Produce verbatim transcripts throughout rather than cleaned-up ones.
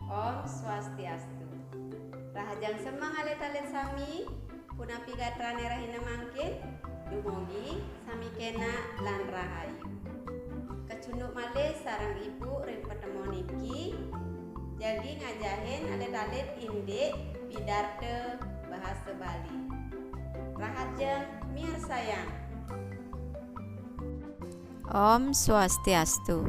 Om Swastiastu. Rahajeng semeng alit-alit sami, punapi gatrane rahina mangkin? Dumugi sami kena lan rahayu. Kacunduk malih sareng Ibu ring patemon niki, jagi ngajahin alit-alit indik pidarta bahasa Bali. Rahajeng miarsayang. Om Swastiastu.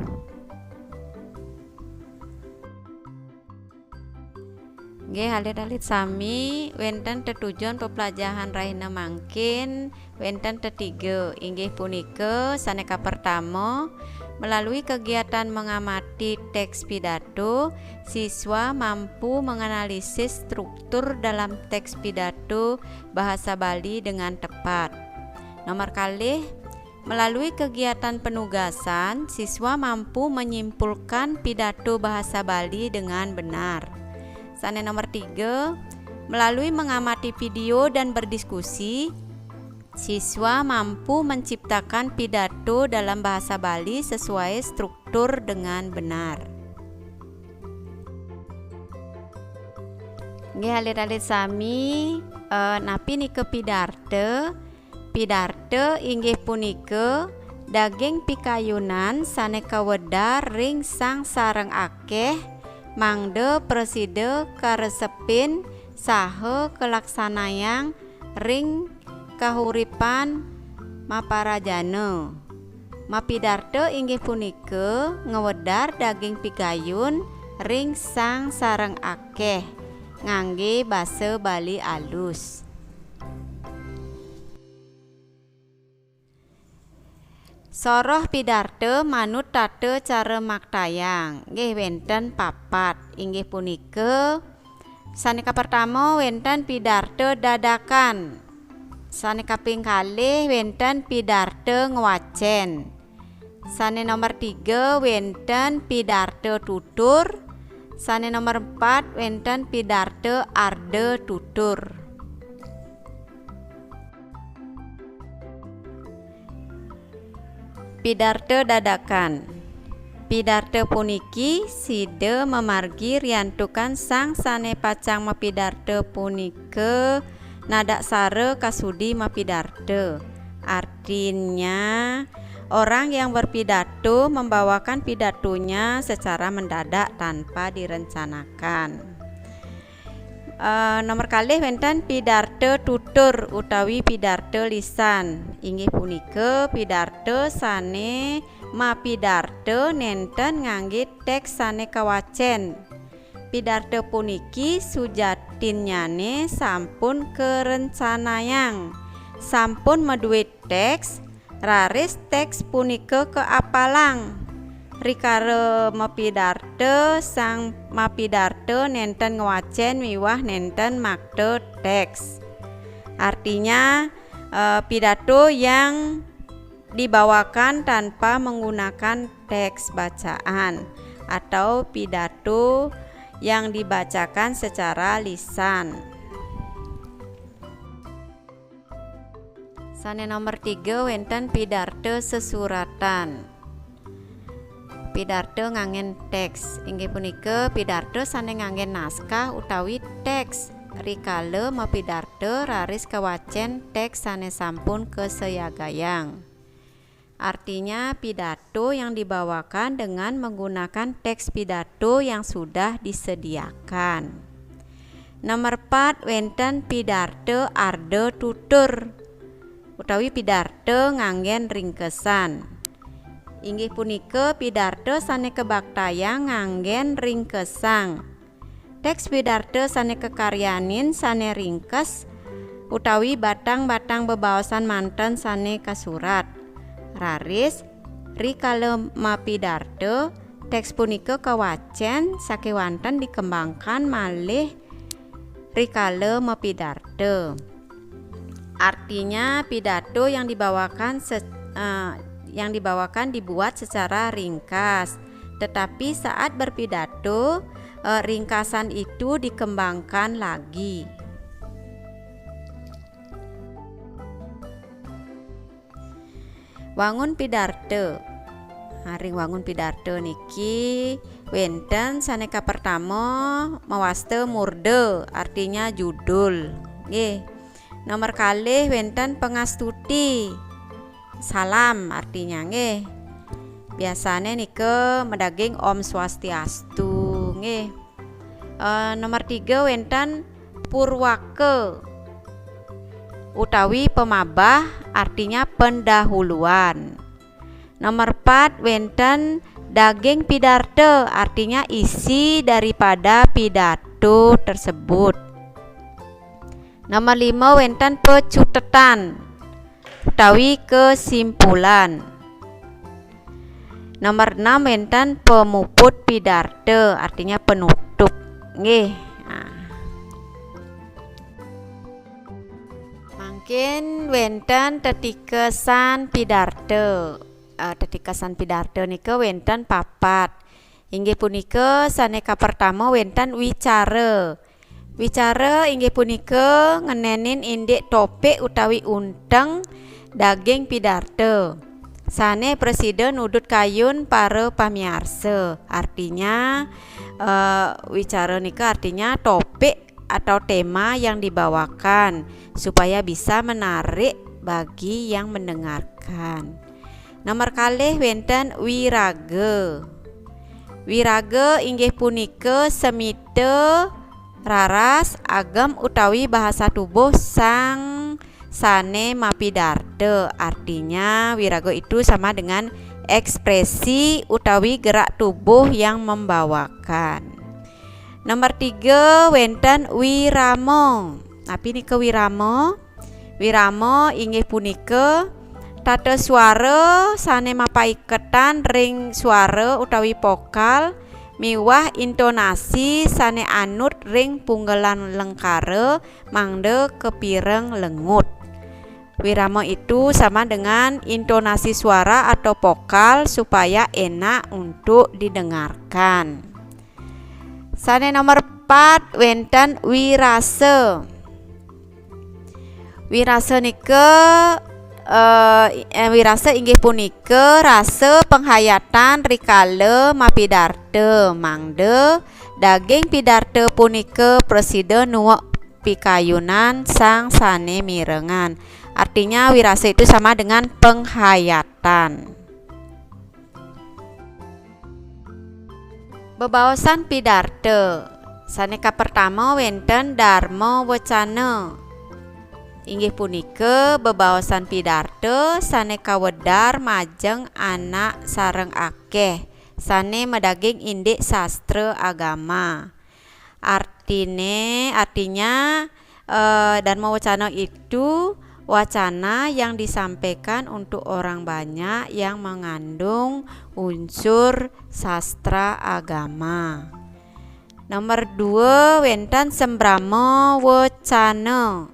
Nggih, alit-alit sami, wenten tetujon peplajahan rahina mangkin, wenten tetiga, inggih punika, sane kapertama, melalui kegiatan mengamati teks pidato, siswa mampu menganalisis struktur dalam teks pidato bahasa Bali dengan tepat. Nomor kalih, melalui kegiatan penugasan, siswa mampu menyimpulkan pidato bahasa Bali dengan benar. Sane nomor tiga, melalui mengamati video dan berdiskusi, siswa mampu menciptakan pidato dalam bahasa Bali sesuai struktur dengan benar. Nggih, alit-alit sami, eh, napi nika pidarta? Pidarta inggih punika daging pikayunan sane kawedar ring sang sareng akeh, mangda prasida karesepin saha kalaksanayang ring kahuripan maparajana. Mapidarta inggih punika ngwedar daging pikayun ring sang sareng akeh, ngangge basa Bali alus. Soroh pidarta manut tata cara maktayang, nggih wenten papat, inggih punika, sane kapertama wenten pidarta dadakan, sane kaping kalih wenten pidarta ngwacen, sane nomor tiga wenten pidarta tutur, sane nomor empat wenten pidarta arda tutur. Pidarta dadakan. Pidarta puniki sida mamargi riantukan sang sane pacang mapidarta punika nadaksara kasudi mapidarta. Artinya, orang yang berpidato membawakan pidatonya secara mendadak tanpa direncanakan. Eh, nomor kalih wenten pidarta tutur utawi pidarta lisan. Inggih punika pidarta sane mapidarta nenten ngangge teks sane kawacen. Pidarta puniki sujatinnyane sampun karencanayang, sampun madue teks, raris teks punika kaapalang. Rikala mapidarta, sang mapidarta nenten ngwacen miwah nenten makta teks. Artinya, eh, pidato yang dibawakan tanpa menggunakan teks bacaan atau pidato yang dibacakan secara lisan. Sane nomor tiga wenten pidarta sesuratan. Pidarta nganggen teks, inggih punika pidarta sane nganggen naskah utawi teks rikala mapidarta raris kawacen teks sane sampun kasayagayang. Artinya, pidato yang dibawakan dengan menggunakan teks pidato yang sudah disediakan. Nomor pat, wenten pidarta arda tutur utawi pidarta nganggen ringkesan. Inggih punika pidarta sane kabaktayang nganggen ringkesang. Teks pidarta sane kakaryanin sane ringkes utawi batang-batang bebaosan manten sane kasurat. Raris, rikala mapidarta, teks punika kawacen sakewanten dikembangkan malih rikala mapidarta. Artinya, pidato yang dibawakan se-, eh, yang dibawakan dibuat secara ringkas, tetapi saat berpidato, eh, ringkasan itu dikembangkan lagi. Wangun pidarta. Nah, ring wangun pidarta niki wenten sane kapertama mawasta murda, artinya judul. Nggih. Nomor kalih wenten pangastuti. Salam artinya nggih. Biasane nika madaging Om Swastiastu nggih. Eh, nomor tiga wenten purwaka utawi pamabah, artinya pendahuluan. Nomor empat wenten daging pidarta, artinya isi daripada pidato tersebut. Nomor lima wenten pecutetan utawi kesimpulan. Nomor enam wenten pamuput pidarta, artinya penutup. Nggih. Nah. Mangkin wenten tetikesan pidarta. Eh, tetikesan pidarta nika wenten papat. Inggih punika sane kapertama wenten wicara. Wicara inggih punika ngenenin indik topik utawi unteng daging pidarta. Sane prasida nudut kayun para pamiarsa. Artinya, eh, wicara nika artinya topik atau tema yang dibawakan supaya bisa menarik bagi yang mendengarkan. Nomor kalih wenten wiraga. Wiraga inggih punika semita raras, agem utawi bahasa tubuh sang sane mapidarta. Artinya, wiraga itu sama dengan ekspresi utawi gerak tubuh yang membawakan. Nomor tiga wenten wirama. Napi nika wirama? Wirama inggih punika tata swara sane mapaiketan ring swara utawi vokal miwah intonasi sane anut ring punggelan lengkara mangda kapireng lengut. Wirama itu sama dengan intonasi suara atau vokal supaya enak untuk didengarkan. Sane nomor empat wenten wirasa. Wirasa nika, eh, eh, wirasa inggih punika rasa penghayatan rikala mapidarta, mangda daging pidarta punika prasida nuek pikayunan sang sane mirengang. Artinya, wirasa itu sama dengan penghayatan. Bebaosan pidarta. Sane kapertama wenten dharma wacana. Inggih punika bebaosan pidarta sane kawedar majeng anak sareng akeh, sane madaging indik sastra agama. Artine, artinya, eh, dharma wacana itu wacana yang disampaikan untuk orang banyak yang mengandung unsur sastra agama. Nomor dua, wenten sembrama wacana.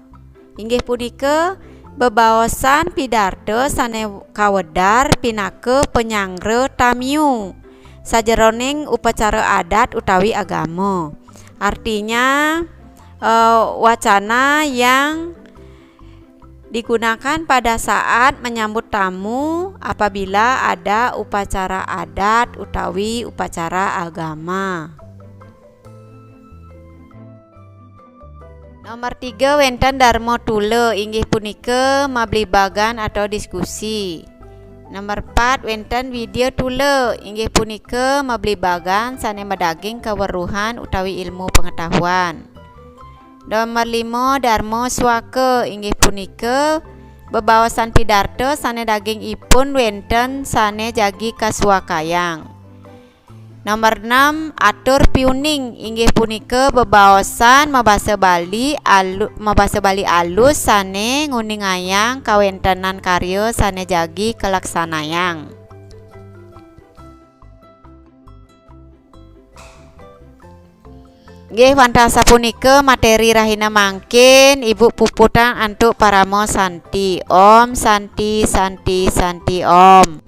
Inggih punika bebaosan pidarta sane kawedar pinaka panyanggra tamiu sajeroning upacara adat utawi agama. Artinya, eh, wacana yang digunakan pada saat menyambut tamu apabila ada upacara adat utawi upacara agama. Nomor tiga, wenten dharma tula, inggih punika mablibagan atau diskusi. Nomor empat, wenten widya tula, inggih punika mablibagan sane madaging kaweruhan utawi ilmu pengetahuan. Nomor lima, dharma swaka, inggih punika bebaosan pidarta sane daging ipun wenten sane jagi kasuakayang. Nomor enam, atur piuning, inggih punika bebaosan mabasa Bali alu-, mabasa Bali alus sane nguningayang kawentenan karya sane jagi kalaksanayang. Nggih, wantah sapunika materi rahina mangkin, Ibu puputang antuk parama santi. Om Santi, Santi, Santi Om.